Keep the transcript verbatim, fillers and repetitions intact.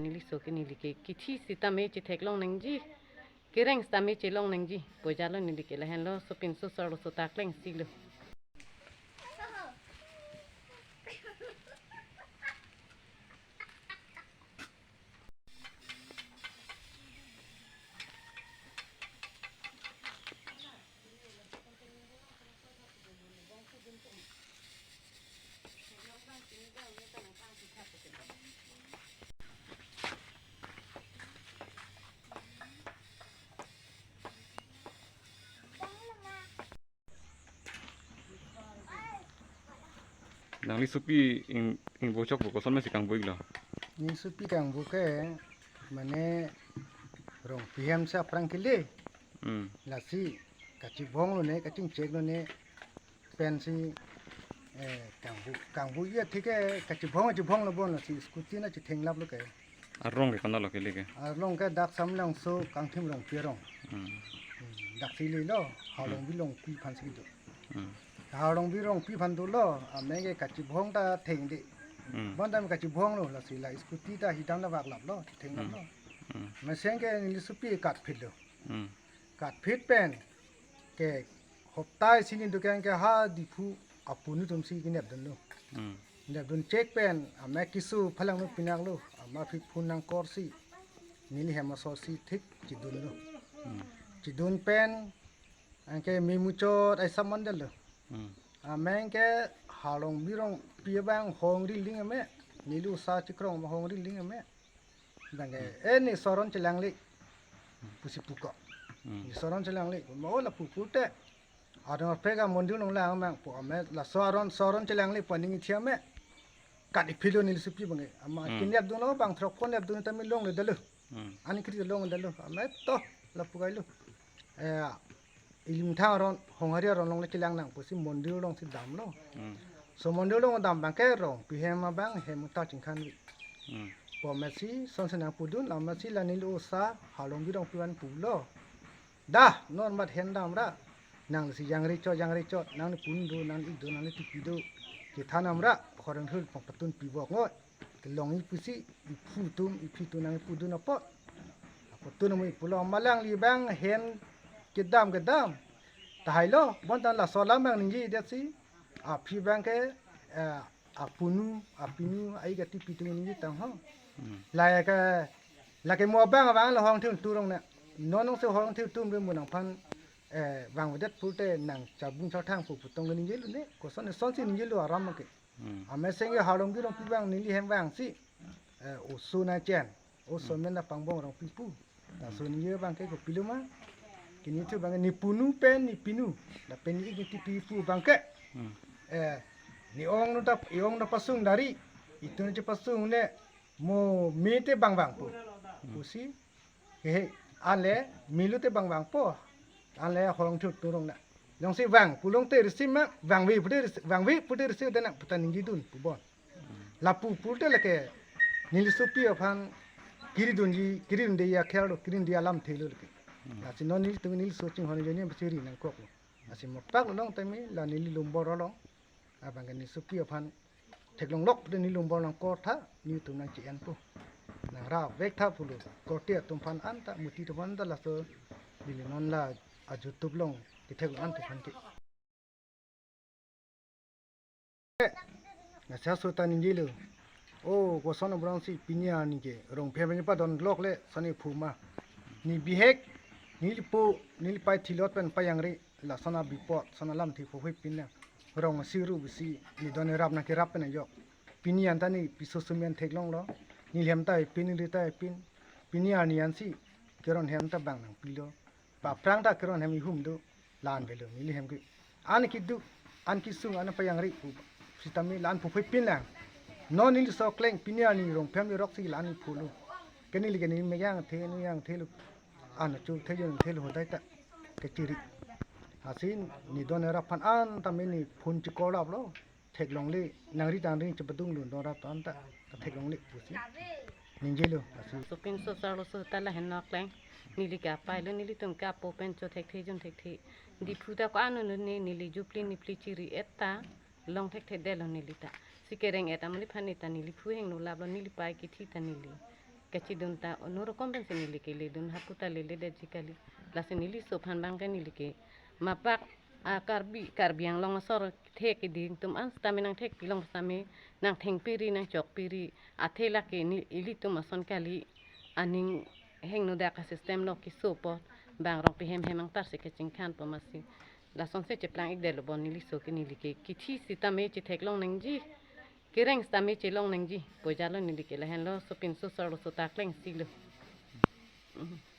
Neli so ke neli ke kithi sitame chetheklong nangji. Kereng sitame chelong nangji. Pojalo neli ke lahenlo, sopinso sarlo so ta klengsi lo. Nangli sopi ing, ingbo chok bo koson mesi kangbo iklo? Neli sopi kangbo ke mane rongpi hem si aphrang kele. Hmm. Lasi kachibhong lone, kachingchek lone, pensi, eh, kangbu, kangbu iya thik ke kachibhong, chibhong lo bon, lasi scooty na chithenglap lo ke. Arong ke konat lo kele ke? Arong ke dak Samlangso Kangthim Rongpi arong. Hmm. Hmm, dak si lelo, Harlongbi Rongpi aphan si do. Hmm. Harlongbi Rongpi aphan dolo, amen ke kachibhong ta thengde. Hmm. Bon dam kachibhong lo, lasi la scooty ta hidam la baklap lo, chithenglap lo. Hmm. Mesen ke neli sopi katphit lo. Hmm. Katphit pen ke hopta isi ni dukan ke ha Diphu apunu atum si kenep dunlo. Hmm. Nep dun chek pen amek kisu phalang no pinak lo, ama aphi phone nangkorsi neli hem aso si thik chidunlo. Hmm. Chidun pen anke memuchot ai saman delo. Hmm. Amen ke Harlongbi Rongpi abang hongri ling ame, neli osa chikrong abang hongri ling ame. Bang ke, eh, ne soron chelangle pusi puko. Hmm. Ne soron chelangle, mo la pupu te. Aron pega mondir nong lang mang po ame, la soron, soron chelangle po ning ithi ame. Kat iphilo neli sopi bang ke. Ama, hmm, kinep dunlo bang throk phone nep dun tame longledelo. Hmm. Ani kri longledelo. Ame to lapu kailo. Eh, ilimthang aron, Honghari aron along le chelang nang pusi mondir along si damlo. Hmm. So mondir along dam bang ke Rongpi hem abang hem ta chingkhan vi. Hmm. Po mesi son se nangpudun, la mesi la neli osa Harlongbi Rongpi aphan pulo. Dah, non mat hen damra. Nangli si jangre chot, jangre chot, nangli pun do, nangli ik do, nangli tipi do. Kethan damra, khorang thul pang patun pibok ngoi. Kelong ipusi, iphu atum, iphi atum nangpudun apot. Apot tun mo ipulo, ma alangli bang hen kedam kedam. Tahai lo, bonta laso alam bang ningjedet si. Aphi bang ke, eh, apunu, apinu, ai kati pitung ningje tang ho. Hmm. Lake, lake mo bang abang la hong thun turong na. Non nong se hong thun tum be mo nangphan, eh, bang vedet pulote nang chabung chathang pu putong ningje lo ne. Koson son si ningje lo aram ke. Hmm. Ameseng ke Harlongbi Rongpi bang neli hem bang si. Eh, oso na chen. Oso, hmm, men na Pangbong Rongpi pu. Laso ningje bang ke kopilo ma. Kini thu bang ne punu pen ne pinu. Lapen ne ik ne tipi pu bang ke. Hmm. Eh, ne ong no ta, e ong no pasung dari. Itum ne chepasung ne mo me te bang bang pu. Hmm. Pusi. Ke he, ale, melu te bang bang po. Ale horong thut turong na. Jongsi bang, pulong te risi ma, bang vi pute risi, bang vi pute risi dana puta ningje dun pu bon. Lapu pulote lake, neli sopi aphan, kiri dunji, kiri dunde ya khel lo, kiri dunde alamthe lo lake. Hmm. Lasi non nelitum neli so chinghon joni pachiri nangkok lo. Lasi mo pak long tame, la neli lumbor along. Abang ke ne sopi aphan theklong lok de ne lumbor nangkor tha, netum nangche-en po. Nangra vek tha pulo. Korte atum aphan anta, muti atum aphan anta laso neli non la a-YouTube along ketheklong an atum aphan ke. Nasa so ta ningje lo. O, koson abang si pini arni ke Rongpi hem padon lok le sani phu ma. Ne bihek, neli po, neli pai thilot pen pajangre. Lason abipot, son alamthe phophoi pin na. Rong si ru bisi, ne don ne rap nangkerap pen ajok. Pini anta ne piso sumen theklong lo. Neli hem ta epin, neli ta epin. Pini arni ansi, keron hem ta bang nangpilo. Paphrang ta keron hem ihum do. La-an avelo, neli hem ke. An keduk, an kesung, an pajangre pu. Sitame la-an phophoi pin lang. Non neli so kleng, pini arni Rongpi hem irok si la-an iphu lo. Ke neli ke ne meyang the, ne yang the lo. An chu the jon the lo hodai ta kechiri. Lasi ne don ne rap aphan anta me ne phone chikor lap lo. Theklongle nangri tangri chepadung lun don rap anta theklongle pusi ningje lo lasi. Sopinso sarlo so ta lahenlo kleng. Neli ke apai lo, nelitum ke apo pen cho thekthe jon thekthe. Diphu ta ko-an un ne neli jupli nipli chiri-et ta. Long thekthedetlo neli ta. Si kereng-et amonit aphan ne ta neli phu hingno laplo, neli pai kithi ta neli. Kachidun ta onur kom pensi neli ke ledun hapu ta leledetji kali. Lasi neliso aphan abang ke neli ke mapak a Karbi, Karbi Anglong asor thek kiding atum an sitame nangthek pilong sitame nangthengpiri nangchokpiri athe lake ni ilitum ason kali aning hingnodak a system lo keso apot bang Rongpi hem hem angtar si kachingthanpo masi. Lasonsi cheplang-ikdetlo bon neliso ke neli ke kithi sitame chetheklong nangji. Kereng sitame chelong nangji. Pojalo neli ke lahenlo sopinso sarlo so ta kleng silo. Mhm.